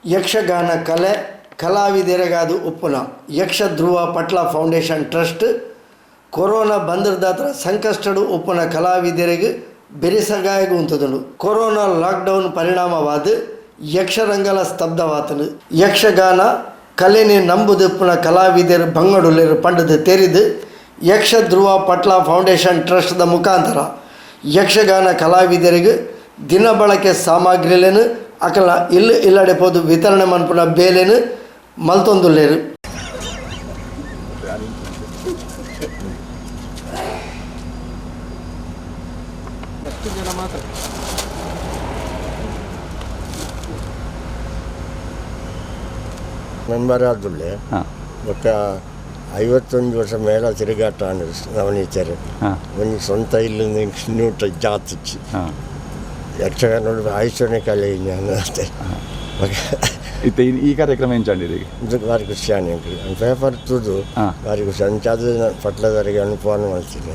ಯಕ್ಷಗಾನ ಕಲೆ ಕಲಾವಿದೆರೆಗಾದ್ ಉಪ್ಪುನ Yakshadhruva Patla foundation trust corona ಬಂದ್ರದಾತ್ರ ಸಂಕಷ್ಟಡು ಉಪ್ಪುನ ಕಲಾವಿದೆರೆಗ್ ಬೆರಿಸಗಾಯಗ್ ಉಂತುದುಂಡು. ಕೊರೋನಾ ಲಾಕ್ಡೌನ್ ಪರಿಣಾಮವಾದ್ ಯಕ್ಷರಂಗಲ ಸ್ತಬ್ಧವಾತನು. ಯಕ್ಷಗಾನ ಕಲೆನೆ ನಂಬುದುಪ್ಪುನ ಕಲಾವಿದೆರ್ ಬಂಗಡುಲೆರ್ ಪಂಡುದು ತೆರಿದು ಯಕ್ಷಧ್ರುವ ಪಟ್ಲ ಫೌಂಡೇಶನ್ ಟ್ರಸ್ಟ್ ದ ಮುಖಾಂತರ ಯಕ್ಷಗಾನ ಕಲಾವಿದೆರೆಗ್ ದಿನ ಬಳಕೆ ಸಾಮಗ್ರಿಲೆನ್ ಅಕಲ್ನ ಇಲ್ಲ್ ಇಲ್ಲಡೆ ಪೋದು ವಿತರಣೆ ಮನ್ಪುನ ಬೇಲೆನ್ ಮಲ್ತೊಂದುಲ್ಲೆರ್. ಮೆಂಬರ್ ಆದುಲ್ಲೆ ಬೊಕ್ಕ 51 ವರ್ಷ ಮೇಳ ತಿರುಗಾಟ ನವನೀತರು ಒಂಜಿ ಸ್ವಂತ ಇಲ್ಲು ನೂಟ ಜಾತಿಚ್ಚಿ ಯಕ್ಷಗಾನ ಆಯುಷ್ಯನೇ ಕಲೆ ಅಷ್ಟೇ. ಇತ್ತೆ ಈ ಕಾರ್ಯಕ್ರಮ ಎಂಚಾಂಡಿರಿ? ಇದು ಭಾರಿ ಖುಷಿ ಆಂಡ್ ಪೇಪರ್ ತೂದು ಭಾರಿ ಖುಷಿ ಅಂಚಾದ ಪಟ್ಲದವರಿಗೆ ಅನುಭವ ಮಾಡ್ತೀನಿ.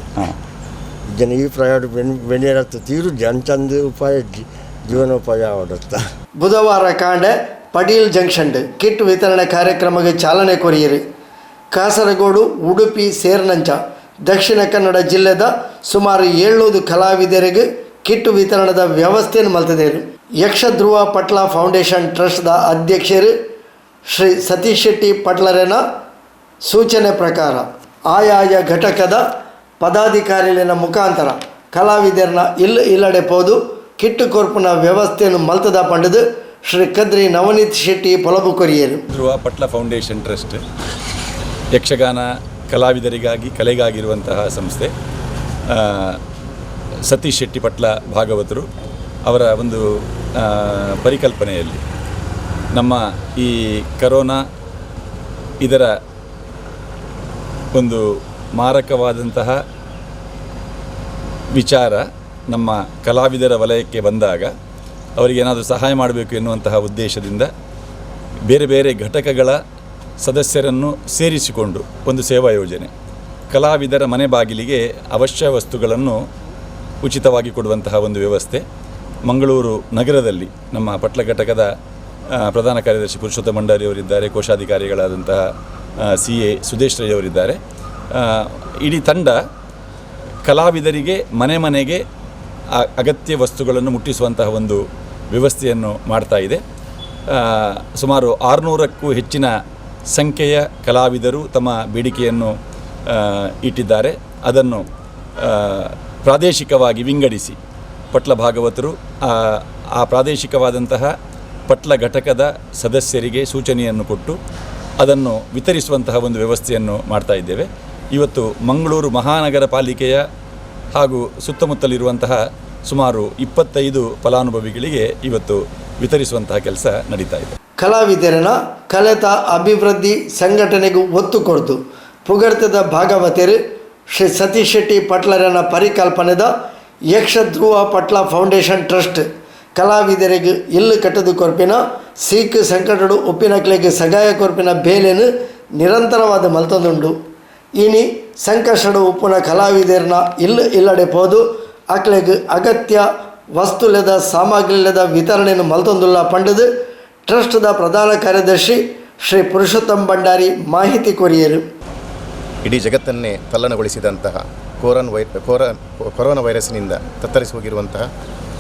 ಜನ ಈ ಪ್ರಯಾಣ ಬೆನ್ನಿರತ್ತ ತೀರು ಅಂಚಂದು ಉಪಾಯ ಜೀವನೋಪಾಯ ಆವಡುತ್ತ. ಬುಧವಾರ ಕಾಂಡೆ ಪಡೀಲ್ ಜಂಕ್ಷನ್ ಕಿಟ್ ವಿತರಣೆ ಕಾರ್ಯಕ್ರಮಕ್ಕೆ ಚಾಲನೆ ಕೊರಿಯರು. ಕಾಸರಗೋಡು, ಉಡುಪಿ ಸೇರ್ನಂಚ ದಕ್ಷಿಣ ಕನ್ನಡ ಜಿಲ್ಲೆದ ಸುಮಾರು 700 ಕಲಾವಿದರಿಗೆ ಕಿಟ್ ವಿತರಣದ ವ್ಯವಸ್ಥೆಯನ್ನು ಮಲ್ತಿದ್ದೇರು. ಯಕ್ಷಧ್ರುವ ಪಟ್ಲ ಫೌಂಡೇಶನ್ ಟ್ರಸ್ಟ್ದ ಅಧ್ಯಕ್ಷರು ಶ್ರೀ ಸತೀಶ್ ಶೆಟ್ಟಿ ಪಟ್ಲರೆನ ಸೂಚನೆ ಪ್ರಕಾರ ಆಯಾಯ ಘಟಕದ ಪದಾಧಿಕಾರಿಗಳ ಮುಖಾಂತರ ಕಲಾವಿದರನ್ನ ಇಲ್ಲು ಇಲ್ಲಡೆ ಪೋದು ಕಿಟ್ಟು ಕೊರ್ಪುನ ವ್ಯವಸ್ಥೆಯನ್ನು ಮಲ್ತದ ಪಂಡದು ಶ್ರೀ ಕದ್ರಿ ನವನೀತ್ ಶೆಟ್ಟಿ ಪೊಲಬು ಕೊರಿಯರು. ಧ್ರುವ ಪಟ್ಲ ಫೌಂಡೇಶನ್ ಟ್ರಸ್ಟ್ ಯಕ್ಷಗಾನ ಕಲಾವಿದರಿಗಾಗಿ ಕಲೆಗಾಗಿರುವಂತಹ ಸಂಸ್ಥೆ. ಸತೀಶ್ ಶೆಟ್ಟಿ ಪಟ್ಲ ಭಾಗವತರು ಅವರ ಒಂದು ಪರಿಕಲ್ಪನೆಯಲ್ಲಿ ನಮ್ಮ ಈ ಕರೋನಾ ಇದರ ಒಂದು ಮಾರಕವಾದಂತಹ ವಿಚಾರ ನಮ್ಮ ಕಲಾವಿದರ ವಲಯಕ್ಕೆ ಬಂದಾಗ ಅವರಿಗೆ ಏನಾದರೂ ಸಹಾಯ ಮಾಡಬೇಕು ಎನ್ನುವಂತಹ ಉದ್ದೇಶದಿಂದ ಬೇರೆ ಬೇರೆ ಘಟಕಗಳ ಸದಸ್ಯರನ್ನು ಸೇರಿಸಿಕೊಂಡು ಒಂದು ಸೇವಾ ಯೋಜನೆ, ಕಲಾವಿದರ ಮನೆ ಬಾಗಿಲಿಗೆ ಅವಶ್ಯ ವಸ್ತುಗಳನ್ನು ಉಚಿತವಾಗಿ ಕೊಡುವಂತಹ ಒಂದು ವ್ಯವಸ್ಥೆ ಮಂಗಳೂರು ನಗರದಲ್ಲಿ ನಮ್ಮ ಪಟ್ಲ ಘಟಕದ ಪ್ರಧಾನ ಕಾರ್ಯದರ್ಶಿ ಪುರುಷೋತ್ತಮ ಭಂಡಾರಿಯವರಿದ್ದಾರೆ, ಕೋಶಾಧಿಕಾರಿಗಳಾದಂತಹ ಸಿ ಎ ಸುದೇಶ್ ರೈ ಅವರಿದ್ದಾರೆ. ಇಡೀ ತಂಡ ಕಲಾವಿದರಿಗೆ ಮನೆ ಮನೆಗೆ ಅಗತ್ಯ ವಸ್ತುಗಳನ್ನು ಮುಟ್ಟಿಸುವಂತಹ ಒಂದು ವ್ಯವಸ್ಥೆಯನ್ನು ಮಾಡ್ತಾ ಇದೆ. ಸುಮಾರು 600ಕ್ಕೂ ಹೆಚ್ಚಿನ ಸಂಖ್ಯೆಯ ಕಲಾವಿದರು ತಮ್ಮ ಬೇಡಿಕೆಯನ್ನು ಇಟ್ಟಿದ್ದಾರೆ. ಅದನ್ನು ಪ್ರಾದೇಶಿಕವಾಗಿ ವಿಂಗಡಿಸಿ ಪಟ್ಲ ಭಾಗವತರು ಆ ಪ್ರಾದೇಶಿಕವಾದಂತಹ ಪಟ್ಲ ಘಟಕದ ಸದಸ್ಯರಿಗೆ ಸೂಚನೆಯನ್ನು ಕೊಟ್ಟು ಅದನ್ನು ವಿತರಿಸುವಂತಹ ಒಂದು ವ್ಯವಸ್ಥೆಯನ್ನು ಮಾಡ್ತಾ ಇದ್ದೇವೆ. ಇವತ್ತು ಮಂಗಳೂರು ಮಹಾನಗರ ಪಾಲಿಕೆಯ ಹಾಗೂ ಸುತ್ತಮುತ್ತಲಿರುವಂತಹ ಸುಮಾರು 25 ಫಲಾನುಭವಿಗಳಿಗೆ ಇವತ್ತು ವಿತರಿಸುವಂತಹ ಕೆಲಸ ನಡೀತಾ ಇದೆ. ಕಲಾವಿದರನ ಕಲೆತ ಅಭಿವೃದ್ಧಿ ಸಂಘಟನೆಗೂ ಒತ್ತು ಕೊಡ್ತು ಪುಗರ್ತದ ಭಾಗವತರು ಶ್ರೀ ಸತೀಶ್ ಶೆಟ್ಟಿ ಪಟ್ಲರನ ಪರಿಕಲ್ಪನೆದ ಯಕ್ಷಧ್ರುವ ಪಟ್ಲ ಫೌಂಡೇಶನ್ ಟ್ರಸ್ಟ್ ಕಲಾವಿದರಿಗೆ ಇಲ್ಲು ಕಟ್ಟದು ಕೊರ್ಪಿನ ಸೀಕ್ ಸಂಕಟಡು ಉಪ್ಪಿನಕ್ಲೆಗೆ ಸಗಾಯ ಕೊರ್ಪಿನ ಬೇಲೆನು ನಿರಂತರವಾದ ಮಲ್ತೊಂದುಂಡು. ಇನಿ ಸಂಕಷ್ಟಡು ಉಪ್ಪುನ ಕಲಾವಿದರನ ಇಲ್ಲು ಇಲ್ಲಡೆ ಪೋದು ಅಕ್ಲೆಗ್ ಅಗತ್ಯ ವಸ್ತುಲೆದ ಸಾಮಗ್ರಿಲೆದ ವಿತರಣೆಯನ್ನು ಮಲ್ತೊಂದುಲ್ಲ ಪಂಡದು ಟ್ರಸ್ಟ್ದ ಪ್ರಧಾನ ಕಾರ್ಯದರ್ಶಿ ಶ್ರೀ ಪುರುಷೋತ್ತಮ ಭಂಡಾರಿ ಮಾಹಿತಿ ಕೊರಿಯರು. ಇಡೀ ಜಗತ್ತನ್ನೇ ತಲ್ಲಣಗೊಳಿಸಿದಂತಹ ಕೊರೋನಾ ವೈರಸ್ನಿಂದ ತತ್ತರಿಸಿ ಹೋಗಿರುವಂತಹ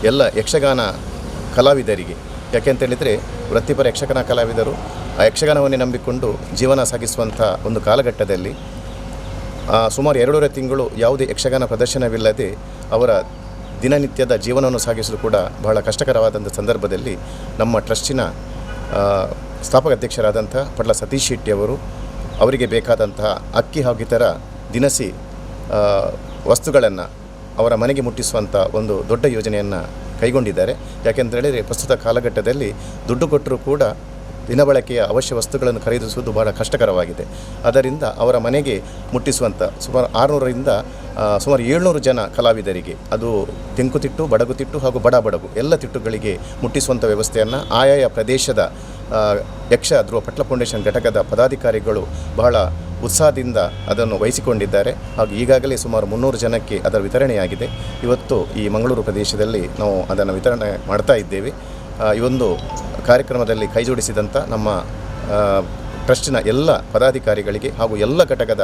ಎಲ್ಲ ಯಕ್ಷಗಾನ ಕಲಾವಿದರಿಗೆ, ಯಾಕೆಂತೇಳಿದರೆ ವೃತ್ತಿಪರ ಯಕ್ಷಗಾನ ಕಲಾವಿದರು ಆ ಯಕ್ಷಗಾನವನ್ನೇ ನಂಬಿಕೊಂಡು ಜೀವನ ಸಾಗಿಸುವಂಥ ಒಂದು ಕಾಲಘಟ್ಟದಲ್ಲಿ ಸುಮಾರು 2.5 ತಿಂಗಳು ಯಾವುದೇ ಯಕ್ಷಗಾನ ಪ್ರದರ್ಶನವಿಲ್ಲದೆ ಅವರ ದಿನನಿತ್ಯದ ಜೀವನವನ್ನು ಸಾಗಿಸಲು ಕೂಡ ಬಹಳ ಕಷ್ಟಕರವಾದಂಥ ಸಂದರ್ಭದಲ್ಲಿ ನಮ್ಮ ಟ್ರಸ್ಟಿನ ಸ್ಥಾಪಕ ಅಧ್ಯಕ್ಷರಾದಂಥ ಪಟ್ಲ ಸತೀಶ್ ಶೆಟ್ಟಿಯವರು ಅವರಿಗೆ ಬೇಕಾದಂತಹ ಅಕ್ಕಿ ಹಾಗೂ ಇತರ ದಿನಸಿ ವಸ್ತುಗಳನ್ನು ಅವರ ಮನೆಗೆ ಮುಟ್ಟಿಸುವಂಥ ಒಂದು ದೊಡ್ಡ ಯೋಜನೆಯನ್ನು ಕೈಗೊಂಡಿದ್ದಾರೆ. ಯಾಕೆಂತೇಳಿದರೆ ಪ್ರಸ್ತುತ ಕಾಲಘಟ್ಟದಲ್ಲಿ ದುಡ್ಡು ಕೊಟ್ಟರೂ ಕೂಡ ದಿನಬಳಕೆಯ ಅವಶ್ಯ ವಸ್ತುಗಳನ್ನು ಖರೀದಿಸುವುದು ಬಹಳ ಕಷ್ಟಕರವಾಗಿದೆ. ಅದರಿಂದ ಅವರ ಮನೆಗೆ ಮುಟ್ಟಿಸುವಂಥ ಸುಮಾರು 600ರಿಂದ ಸುಮಾರು 700 ಜನ ಕಲಾವಿದರಿಗೆ, ಅದು ತೆಂಕುತಿಟ್ಟು, ಬಡಗುತಿಟ್ಟು ಹಾಗೂ ಬಡ ಬಡಗು ಎಲ್ಲ ತಿಟ್ಟುಗಳಿಗೆ ಮುಟ್ಟಿಸುವಂಥ ವ್ಯವಸ್ಥೆಯನ್ನು ಆಯಾಯ ಪ್ರದೇಶದ ಯಕ್ಷ ಧ್ರುವ ಪಟ್ಲ ಫೌಂಡೇಶನ್ ಘಟಕದ ಪದಾಧಿಕಾರಿಗಳು ಬಹಳ ಉತ್ಸಾಹದಿಂದ ಅದನ್ನು ವಹಿಸಿಕೊಂಡಿದ್ದಾರೆ. ಹಾಗೂ ಈಗಾಗಲೇ ಸುಮಾರು 300 ಜನಕ್ಕೆ ಅದರ ವಿತರಣೆಯಾಗಿದೆ. ಇವತ್ತು ಈ ಮಂಗಳೂರು ಪ್ರದೇಶದಲ್ಲಿ ನಾವು ಅದನ್ನು ವಿತರಣೆ ಮಾಡ್ತಾ ಇದ್ದೇವೆ. ಈ ಒಂದು ಕಾರ್ಯಕ್ರಮದಲ್ಲಿ ಕೈಜೋಡಿಸಿದಂಥ ನಮ್ಮ ಟ್ರಸ್ಟಿನ ಎಲ್ಲ ಪದಾಧಿಕಾರಿಗಳಿಗೆ ಹಾಗೂ ಎಲ್ಲ ಘಟಕದ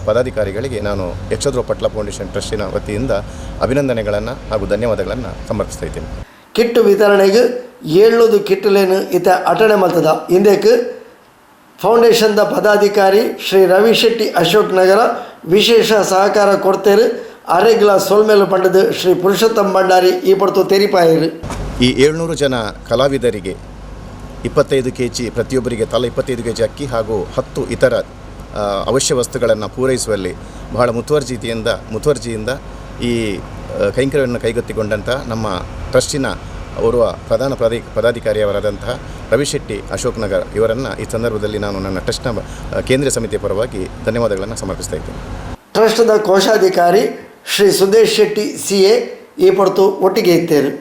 ಪದಾಧಿಕಾರಿಗಳಿಗೆ ನಾನು ಯಕ್ಷಧ್ರುವ ಪಟ್ಲ ಫೌಂಡೇಶನ್ ಟ್ರಸ್ಟಿನ ವತಿಯಿಂದ ಅಭಿನಂದನೆಗಳನ್ನು ಹಾಗೂ ಧನ್ಯವಾದಗಳನ್ನು ಸಮರ್ಪಿಸ್ತಾ ಇದ್ದೇನೆ. ಕಿಟ್ಟು ವಿತರಣೆಗೆ 700 ಕಿಟ್ಟುಲೇನು ಇತ ಅಟಣೆ ಮಲ್ತದ. ಇಂದೆಕ್ ಫೌಂಡೇಶನ್ದ ಪದಾಧಿಕಾರಿ ಶ್ರೀ ರವಿ ಶೆಟ್ಟಿ ಅಶೋಕ್ ನಗರ ವಿಶೇಷ ಸಹಕಾರ ಕೊಡ್ತೇರು. ಅರೆಗ್ಲ ಸೊಲ್ಮೆಲು ಪಂಡದು ಶ್ರೀ ಪುರುಷೋತ್ತಮ ಭಂಡಾರಿ ಈ ಪಡ್ತು ತೆರಿಪಾಯರು. ಈ 700 ಜನ ಕಲಾವಿದರಿಗೆ 25 ಕೆಜಿ, ಪ್ರತಿಯೊಬ್ಬರಿಗೆ ತಲಾ 25 ಕೆಜಿ ಅಕ್ಕಿ ಹಾಗೂ 10 ಇತರ ಅವಶ್ಯ ವಸ್ತುಗಳನ್ನು ಪೂರೈಸುವಲ್ಲಿ ಬಹಳ ಮುತುವರ್ಜಿಯಿಂದ ಈ ಕೈಂಕರ್ಯವನ್ನು ಕೈಗೆತ್ತಿಕೊಂಡಂಥ ನಮ್ಮ ಟ್ರಸ್ಟಿನ ಓರ್ವ ಪ್ರಧಾನ ಪದಾಧಿಕಾರಿಯವರಾದಂತಹ ರವಿಶೆಟ್ಟಿ ಅಶೋಕ್ ನಗರ್ ಇವರನ್ನು ಈ ಸಂದರ್ಭದಲ್ಲಿ ನಾನು ನನ್ನ ಟ್ರಸ್ಟ್ನ ಕೇಂದ್ರೀಯ ಸಮಿತಿಯ ಪರವಾಗಿ ಧನ್ಯವಾದಗಳನ್ನು ಸಮರ್ಪಿಸ್ತಾ ಇದ್ದೇನೆ. ಟ್ರಸ್ಟ್ದ ಕೋಶಾಧಿಕಾರಿ ಶ್ರೀ ಸುದೇಶ್ ಶೆಟ್ಟಿ ಸಿಎ ಈ ಪಡ್ತು ಒಟ್ಟಿಗೆ ಇತ್ತೇರು.